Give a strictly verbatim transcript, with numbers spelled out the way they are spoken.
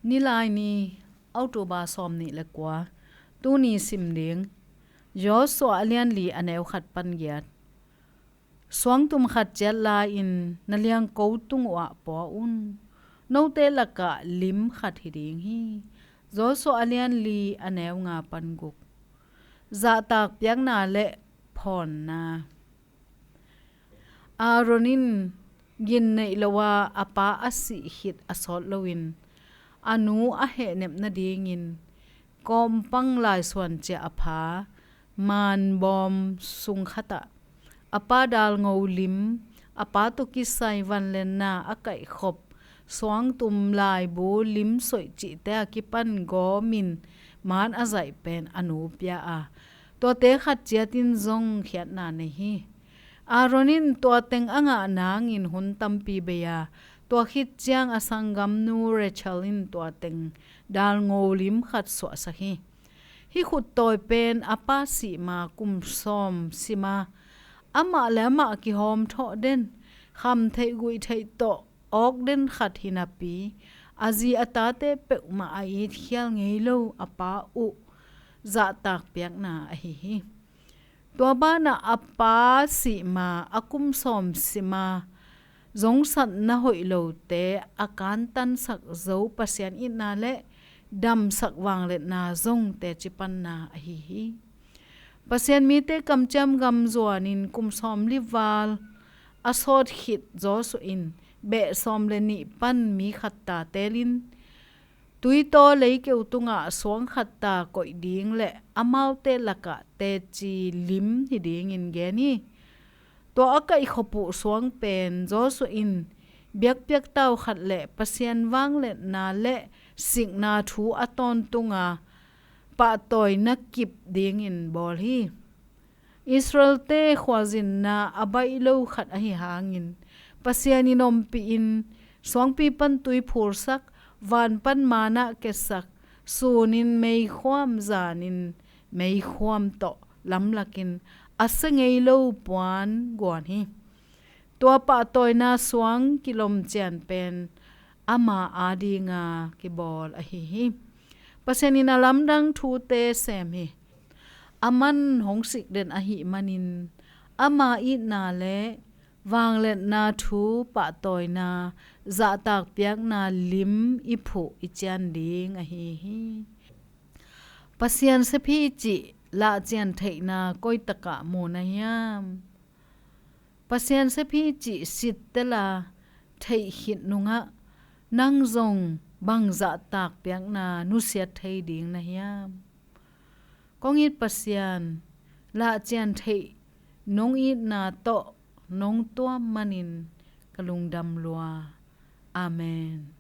Nilaini, October sawmnih le kua. Tuni sim ding, Joshua a lian li a neu khat pan giat. Suangtum khat ciat lai-in na liangko tung uhah pua un. Note lakah lim khat hi ding hi. Joshua a lian li a neu nga pan guk. Zahtak piakna le phawnna. Aaron in gin neih lo a, a pa a sih khit a sawt loin a nu a hehnep nadingin kawmpang laisuan ciah a pha, manbawm sung khatah a pa dalngo lim, a pa tawh kisai vanlenna a kaihkhop, suangtum, laibu, lim soih cihte a kipan gawmin man a zaih pen a nu pia a, tuate khat ciatin zong khiatna nei hi. Aaron in tua teng a ngah nangin hun tampi bei a, tua khit ciang a sanggamnu Rachel in tua teng dalngo lim khat suahsak hi. Hih khuttawi pen a pa sih ma kum sawm sim a, amah le amah kihawm thawh den, kham theih guih theih tawh awk den khat hi napi, a zi a tate peuhmah a itkhial ngei lo a pa uh zahtak piakna ahi hi. Tua banah a pa sih ma a kum sawm sim a, zongsatna hoih lote a kantansak zo Pasian itna le damsak vangliatna zong teci panna ahi hi. Pasian mite kamciam gam zuanin kum sawmli val a sawt khit Joshua in beh sawm le nih pan mi khat ta telin, tuitaw leikeu tungah suang khat ta koih ding le amaute lakah teci lim hi dingin gen hi. Tua a kaihkhop uh suang pen Joshua in biakpiak tau khat le Pasian vangliatna le sikna thu a tawntunga pahtawina kip dingin bawl hi. Israelte khualzinna a baih lo khat ahi hangin, Pasian in ompihin suangpi pan tui phursak, van pan manna ketsak, sunin meikhuam, zanin meikhuam tawh lamlakin a sia ngei lo puan guan hi. Tua pahtawina suang kilomcian pen ama adinga kibawl ahi hi. Pasian in a lamdang thute sem hi. Aman hong sik den ahih manin ama itna le vangliatna thu pahtawina zahtak piakna lim i phuh i cian ding ahi hi. Pasian sephi cih lahcian theihna koitakah mu na hiam? Pasian sephi cih sittela theih khit nungah nang zong bang zahtak piakna nusiat thei ding na hiam? Kong it Pasian, lahcian theih nong itna tawh nong tuam manin ka lungdam lua. Amen.